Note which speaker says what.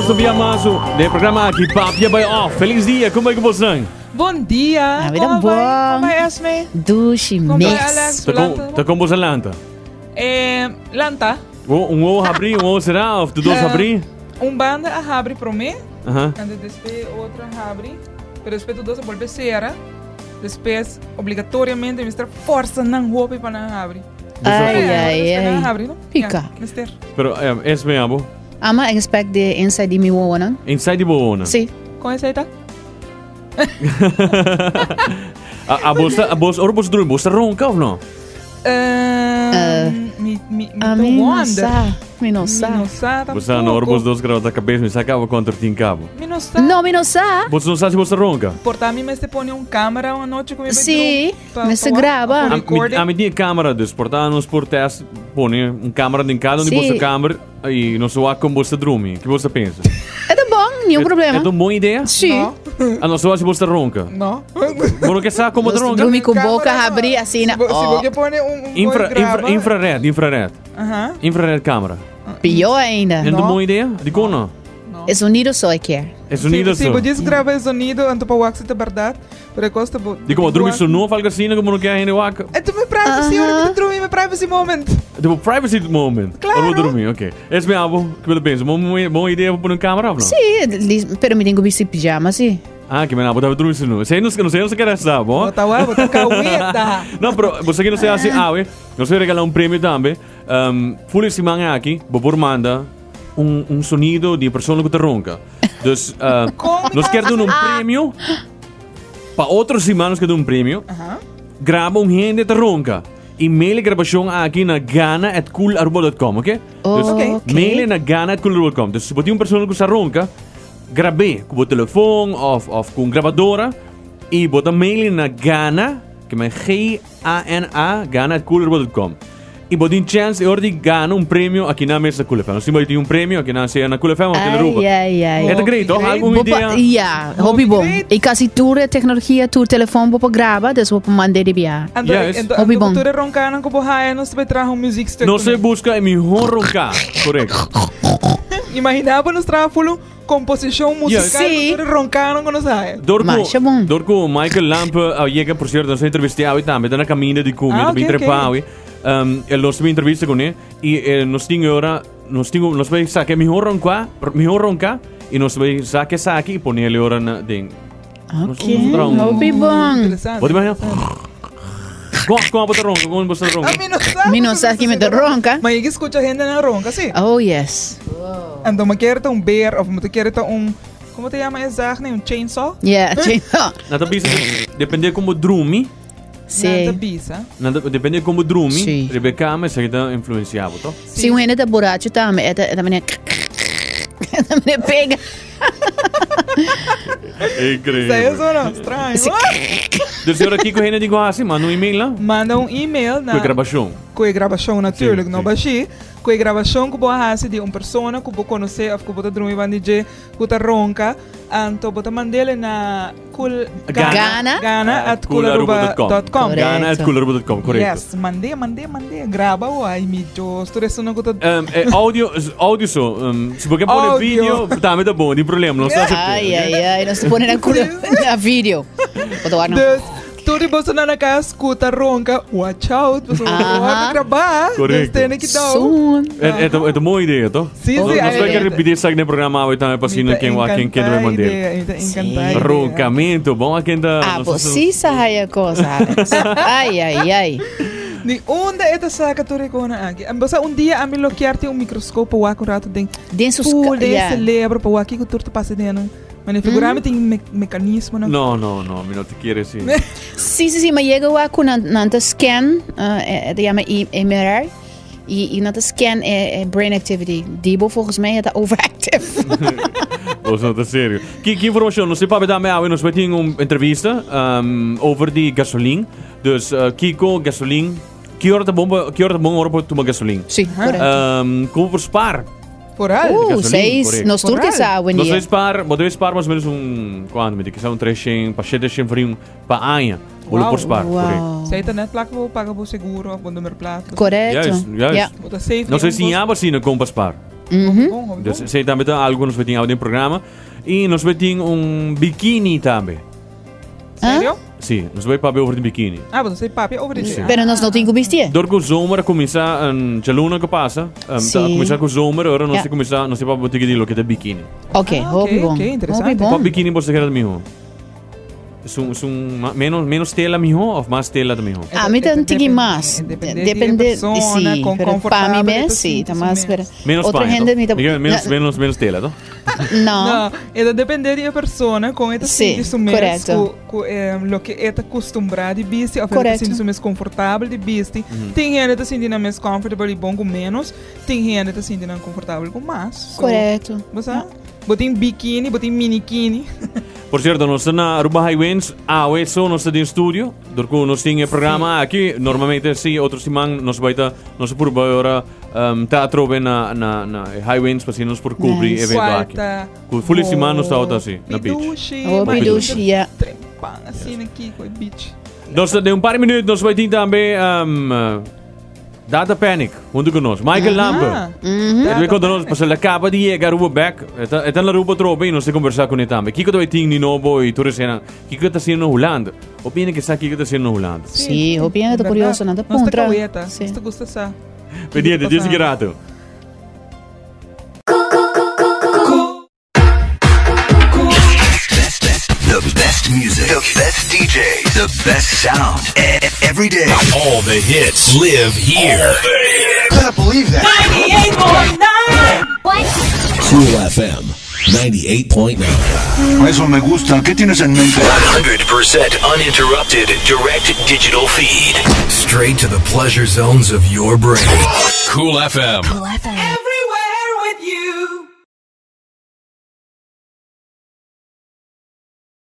Speaker 1: Nos via maso de programa aki Papia by Off. Feliz dia, como é que você
Speaker 2: Bom dia.
Speaker 3: Ah, vida
Speaker 2: Como vai?
Speaker 3: bom.
Speaker 2: Como vai, Esme?
Speaker 3: Dushi
Speaker 2: Como vai,
Speaker 3: mes.
Speaker 2: Alex?
Speaker 1: Tá com, tá com você lanta?
Speaker 2: Eh, lanta.
Speaker 1: Um ovo abrir, um ovo será, of de dois
Speaker 2: Eh,
Speaker 1: abrir?
Speaker 2: Um banda a abre pro mim,
Speaker 1: Aham.
Speaker 2: en después outra abre, pero después tu dois volve cera. Después, obrigatoriamente, mister força não roupa para não abre.
Speaker 3: Ai, ai,
Speaker 2: Não
Speaker 3: ai.
Speaker 2: abre, não?
Speaker 3: Pica.
Speaker 2: Ja, mister.
Speaker 1: Pero eh, Esme abo,
Speaker 3: Ama expect the inside di mi wonen.
Speaker 1: inside di boona.
Speaker 3: Si.
Speaker 2: Com esse aí tá?
Speaker 1: A, a bolsa, a bolsa, ora bolsa dorme, bolsa ronca of no?
Speaker 2: Eh, mi, mi, mi
Speaker 3: A
Speaker 2: tô
Speaker 3: mi no
Speaker 2: wonder.
Speaker 3: sa. Mi no
Speaker 2: Mi
Speaker 3: sa.
Speaker 2: não sa
Speaker 1: Bolsa no, ora bolsa dos graus da cabeça, me sacava contra tin cabo.
Speaker 2: Mi não sa.
Speaker 3: No, mi no sa.
Speaker 1: Bolsa não sabe se bolsa ronca.
Speaker 2: Portar mi mas te pone um câmera uma noite comigo.
Speaker 3: Si, me se grava.
Speaker 1: A, mi, a mi tinha câmera, dus portar nos por test, pone um câmera em cada onde
Speaker 3: Si.
Speaker 1: bolsa câmera e não só com bolsa dorme. Que você pensa?
Speaker 3: É tá bom, nenhum problema.
Speaker 1: É uma boa ideia?
Speaker 3: Si.
Speaker 2: No.
Speaker 1: A não só se bolsa ronca.
Speaker 2: No.
Speaker 1: Você não quer saber como
Speaker 3: Nos
Speaker 1: ronca?
Speaker 3: dormi com boca
Speaker 2: Câmera,
Speaker 3: abrir assim na.
Speaker 2: Se, se
Speaker 3: Oh,
Speaker 2: você pone um, um
Speaker 1: Infra,
Speaker 2: boi
Speaker 1: infra,
Speaker 2: grava.
Speaker 1: infrared, infrared.
Speaker 2: Aham.
Speaker 1: Infrared câmera.
Speaker 3: Pior ainda.
Speaker 1: É uma boa ideia? De como não?
Speaker 3: É sonido só que é.
Speaker 1: É sonido
Speaker 2: Se,
Speaker 1: só.
Speaker 2: se você grava esse sonido, anto pa wax é verdade. Pero costa bo.
Speaker 1: De como dorme sono, algo assim, como não quer ainda wak.
Speaker 2: É tu meu privacy, ora que dormi meu privacy moment.
Speaker 1: Tipo, privacy moment.
Speaker 2: Claro.
Speaker 1: Ora dormir, ok. Esse é abo, que você pensa? Boa boa ideia para pôr uma câmera, não?
Speaker 3: Si, pero mi tengo bici pijama, si.
Speaker 1: Ah, que me abo tava dormindo sono. Sei não, não sei, não se quer saber, bom?
Speaker 2: Bota wa, bota caueta.
Speaker 1: Não, pero você que não sei assim, ah, ué, nós vamos regalar um prêmio também. Um, Fully Simang aqui, Bobor manda um, um sonido de pessoa que te ronca. Dus, uh,
Speaker 2: Como
Speaker 1: nós queremos um prêmio. Para outro semana nós queremos um prêmio.
Speaker 2: Aham.
Speaker 1: Grava um gente te ronca. E mail a gravação aqui na gana.coolaruba.com, ok?
Speaker 3: Oh,
Speaker 1: Dus,
Speaker 3: ok.
Speaker 1: Mail na gana.coolaruba.com. Dus se você tem uma pessoa que se ronca, grabe com o telefone of, of com gravadora e bota mail na gana, que é G-A-N-A, gana.coolaruba.com. E bota em chance e de gana um prêmio aqui na mesa Cool FM. Se você tem um prêmio aqui na, seja na Cool FM ou aqui na Aruba.
Speaker 3: Ai, ai, ai.
Speaker 1: É great, toch? Alguma
Speaker 3: Bopa,
Speaker 1: ideia?
Speaker 3: ja, hobby bom.
Speaker 2: Great.
Speaker 3: E kasi tour tecnologia, tour telefone, bopa grava, dus bopa mande de bia.
Speaker 2: Anto,
Speaker 1: Yes.
Speaker 2: anto,
Speaker 3: Hobby
Speaker 2: anto,
Speaker 3: bom.
Speaker 2: tu roncando como raia, nós vai trazer um music stick.
Speaker 1: Não se busca é melhor roncar. Correto.
Speaker 2: Imaginava nos trazer full composição musical,
Speaker 3: Yes.
Speaker 2: tu roncando com nós raia.
Speaker 1: Dorco,
Speaker 3: Mas, é bom.
Speaker 1: Dorco Michael Lamp uh, chega, por cierto, nos entrevistei também, na caminho de cume,
Speaker 2: Ah,
Speaker 1: também
Speaker 2: ok,
Speaker 1: trepau. Um, ele nos teve entrevista com ele e eh, nos tinha ora, nos tinha, nos vai saque melhor roncar, melhor roncar e nos vai saque saque e poner ele ora na ding.
Speaker 3: Ok,
Speaker 1: Nos-
Speaker 3: hobby bom.
Speaker 2: Interessante.
Speaker 1: Pode imaginar? Como como você ronca? Como você ronca?
Speaker 2: A mim não sabe.
Speaker 3: Mi não sabe que me te ronca.
Speaker 2: Mas eu escuta gente na ronca, sim.
Speaker 3: Oh, yes.
Speaker 2: Anto, me quer um beer of me quer um como te chama esse zaag, nee, um chainsaw?
Speaker 3: Yeah,
Speaker 1: Na tabisa, depende como dorme,
Speaker 2: Nada
Speaker 3: Sim.
Speaker 2: bisa.
Speaker 1: na depende como dorme,
Speaker 3: Sim.
Speaker 1: Rebecca, mas isso aqui influenciava, toch?
Speaker 3: Se um ene tá borracho também, é também é também pega.
Speaker 1: Incrível.
Speaker 2: Sei isso ou não? Estranho.
Speaker 3: Sim.
Speaker 1: Dus ora aqui com a gente digo assim, manda um e-mail lá.
Speaker 2: Manda um e-mail
Speaker 1: Com a
Speaker 2: na
Speaker 1: gravação.
Speaker 2: com a gravação natuurlijk,
Speaker 1: Sim,
Speaker 2: não
Speaker 1: sim.
Speaker 2: baixi, com a gravação que boa hasi de uma persona que vou conhecer, of que vou dormir van DJ, que tá ronca, anto bota mandele na cool
Speaker 1: Gana.
Speaker 3: Gana.
Speaker 2: gana at coolaruba.com.
Speaker 3: Correto.
Speaker 1: Gana at coolaruba.com, correto.
Speaker 2: Yes, mandei, mandei, mandei, grava o ai mi Deus, tu resto não que tá
Speaker 1: Um, eh, audio, audio só. Um, se você pôr
Speaker 2: Audio.
Speaker 1: vídeo, também tá bom, não tem problema, não está
Speaker 3: Ai, ai, ai, nós põe na cura na vídeo. Vou doar não.
Speaker 2: Dus, tu de você na casa escuta ronca, watch out, você
Speaker 3: Aham.
Speaker 2: vai gravar,
Speaker 1: Correto.
Speaker 2: dus tem que dar.
Speaker 3: Soon.
Speaker 1: É, é, é uma boa ideia, toch?
Speaker 2: Sim, sim,
Speaker 1: Nós
Speaker 2: ai,
Speaker 1: vai
Speaker 2: ai,
Speaker 1: repetir isso aqui no programa, hoje também, para
Speaker 2: Me
Speaker 1: quem quem quem vai mandar.
Speaker 2: Encantar.
Speaker 1: Roncamento, bom, a quem tá.
Speaker 3: Ah, você sabe a coisa, Alex. Ai, ai, ai.
Speaker 2: Ni onda esta saca tu recona aqui. Você um dia a me loquear tem um microscópio lá com rato tem.
Speaker 3: Den sus
Speaker 2: Full de
Speaker 3: yeah.
Speaker 2: cerebro para aqui que tu passa dentro. Mas figuramente tem me mecanismo não.
Speaker 1: Não, não, não, me não te quero assim.
Speaker 3: Sim, sim, sim, mas chega lá com nanta scan, eh, eh, chama MRI. E, e nanta scan é, é brain activity. Dibo volgens mij het overactive.
Speaker 1: Você não tá sério. Que, que informação? Não sei para dar me nós vai uma entrevista um, over die gasoline. Dus uh, Kiko, gasoline. Que hora tá bom, que hora tá bom hora para tomar gasoline?
Speaker 3: Sim, correto.
Speaker 1: Um, como por spar?
Speaker 2: Foral.
Speaker 1: gasolina,
Speaker 3: seis,
Speaker 1: correto.
Speaker 3: nós turques
Speaker 2: Foral.
Speaker 3: ah,
Speaker 1: Nós vai spar, nós vai spar mais ou menos um, quanto, me diz, um 300, para 700 frio, para anha. Bolo
Speaker 2: Wow.
Speaker 1: por spar, correto.
Speaker 3: Wow.
Speaker 2: Zij het net plak wo paga bo seguro of nummer plaat.
Speaker 3: Correto.
Speaker 1: Juist, juist.
Speaker 3: Ja.
Speaker 2: Bota safe.
Speaker 1: Não sei se em aba assim não compra spar.
Speaker 2: Bon, hopi
Speaker 1: Dus
Speaker 2: bon.
Speaker 1: esey tambe ta algo nos tin den programa. Y nos tin un bikini tambe.
Speaker 2: Serio?
Speaker 1: Si, nos bay papia over di bikini.
Speaker 2: Ah, bo ta papia over di
Speaker 1: Si.
Speaker 3: Pero nos no tin cu bisti.
Speaker 1: Door cu zomer a cuminsa un djaluna cu pasa, um,
Speaker 3: Si.
Speaker 1: ta cuminsa cu zomer, ora nos
Speaker 3: Ja.
Speaker 1: ta cuminsa, nos ta papia tiki di loke ta bikini.
Speaker 3: Ok,
Speaker 2: Ah,
Speaker 3: hopi
Speaker 2: ok,
Speaker 3: bon.
Speaker 2: ok, interesante.
Speaker 3: Hopi
Speaker 1: Kwa
Speaker 3: bon.
Speaker 1: bikini bo ta kere miho? Esun, esun ma- menos, menos tela miho of mas tela ta miho?
Speaker 3: A mi ta un tiki mas.
Speaker 2: Depende,
Speaker 3: Depende,
Speaker 2: persona,
Speaker 3: si,
Speaker 2: con
Speaker 3: pero pa mi
Speaker 2: confortabel
Speaker 3: mes,
Speaker 2: ta
Speaker 3: si,
Speaker 2: sinti
Speaker 3: ta
Speaker 2: su
Speaker 3: mas,
Speaker 2: mes.
Speaker 3: pero
Speaker 1: Menos
Speaker 3: otro
Speaker 1: paña,
Speaker 3: hende
Speaker 1: no?
Speaker 3: mi ta
Speaker 1: Menos,
Speaker 3: no,
Speaker 1: menos, menos tela, no?
Speaker 3: no.
Speaker 2: No, e ta depende di e persona con e ta
Speaker 3: Si,
Speaker 2: sinti su mes
Speaker 3: correcto.
Speaker 2: cu, cu loke e ta acostumbra di bisti, of e ta
Speaker 3: Correcto.
Speaker 2: sinti su mes comfortabel di bisti. Tin hende ta sinti nan mes comfortable y bon cu menos, tin hende ta sinti nan comfortabel cu mas. So,
Speaker 3: Correcto.
Speaker 2: Bo sa? Bo tin bikini, bo tin minikini.
Speaker 1: Por cierto, nos ta na Aruba High Winds, awe so nos ta den studio, door cu nos tin e programa aki, normalmente si, otro siman nos bay ta, nos por bay ora ta atrobe na, na, na High Winds, pa asina nos por cubri
Speaker 3: Nice.
Speaker 1: evento aki.
Speaker 2: Cuarta.
Speaker 1: Cu fuli siman nos ta ota así, na beach.
Speaker 2: Pidushi.
Speaker 3: Oh,
Speaker 2: mas
Speaker 3: pidushi, ja.
Speaker 2: Trempan, asina aki, cu e beach.
Speaker 1: Nos den un par di minuut nos bay tin tambe Data Panic hunto cu nos. Michael Lampe.
Speaker 2: Ah,
Speaker 1: E ta conta nos, pasobra el a caba di yega Aruba bek. E ta, e ta na Aruba trobe y nos ta conversa cu ne tambe. Kico ta bay tin di nobo y tur esena. Kico ta haciendo na Hulanda. Hopi hende ke sa kico ta haciendo na Hulanda.
Speaker 3: Si, hopi hende ta
Speaker 2: Verdad.
Speaker 3: curioso, nan ta
Speaker 2: Nos ta
Speaker 3: puntra.
Speaker 2: caweta,
Speaker 3: Si.
Speaker 2: nos ta gusta sa.
Speaker 1: Pendiente,
Speaker 2: Kico ta
Speaker 1: dies
Speaker 2: pasando.
Speaker 1: rato.
Speaker 4: Best, best, the best music, the best DJ, the best sound. Every day.
Speaker 5: All the hits live here.
Speaker 4: Better believe that.
Speaker 5: Cool FM 98.9.
Speaker 4: Eso me gusta. ¿Qué tienes en mente?
Speaker 5: 100% uninterrupted direct digital feed. Straight to the pleasure zones of your brain. Cool FM.
Speaker 6: Cool FM.